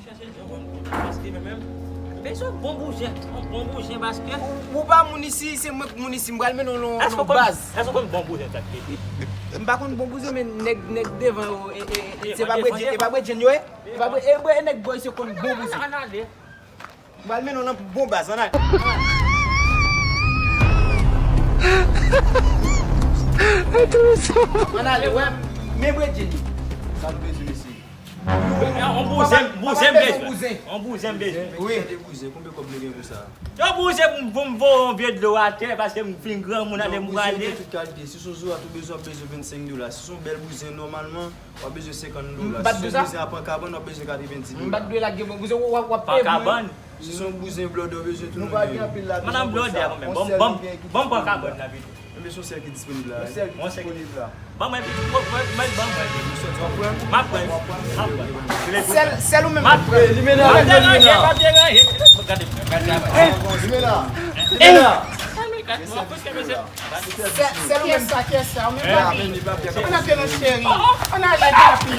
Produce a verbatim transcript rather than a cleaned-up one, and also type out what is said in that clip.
Chèche jan w konn bon bouzen paske mwen menm. Bezwen bon bouzen, yon bon bouzen paske. Ou, ou pa moun isi, se mwen k moun isi, m pral mennen w nan, nan baz. Èske w konn bon bouzen sa k ye? M pa konn bon bouzen, men nèg, nèg devan yo, e, e, e, se pa bredjenn, e pa bredjenn yo ye? E pa bre-, e bre-, e nèg bò isi yo konn bon bouzen. Ann ale. M pral mennen w nan bon baz, ann ale. Ann ale, wè, men bredjenn yo. Sa nou bezwen, mesye. Yon bouzen, bouzen m bezwen. Yon bouzen m bezwen. Wi. Gade bouzen, konbyen kòb nou gen pou sa? Yon bouzen pou m, pou m voye yon vye dlo atè, paske m fin granmoun, ale m prale. Bouzen gen tout kalite. Si se yon zorat ou bezwen, w ap bezwen vennsenk dola. Si se yon bèl bouzen, nòmalman, w ap bezwen senkant dola. Si se yon bouzen a Pan Kabann, w ap bezwen katrevenndis dola. M pa t dwe lage bon bouzen, w ap, w ap peye pou mwen. Pan Kabann. Si se yon bouzen blòdè w bezwen, tou nou gen. Madanm blòdè a, mwen menm. Bon, bon, bon, Pan Kabann la vini. Enben, se yon sèl ki disponib la. Yon sèl ki disponib la. Ban mwen, ban mwen, ban mwen. M ap pran, m ap pran. Sèl, sèl ou menm m ap pran. Limena, limena. M ap deranje, m ap deranje. Gade, gade, gade. Limena. Limena. Sèl, sèl ou menm. Kyès sa, kyès sa, ou menm pa gen. Ann antre non cheri. Ann ale papi.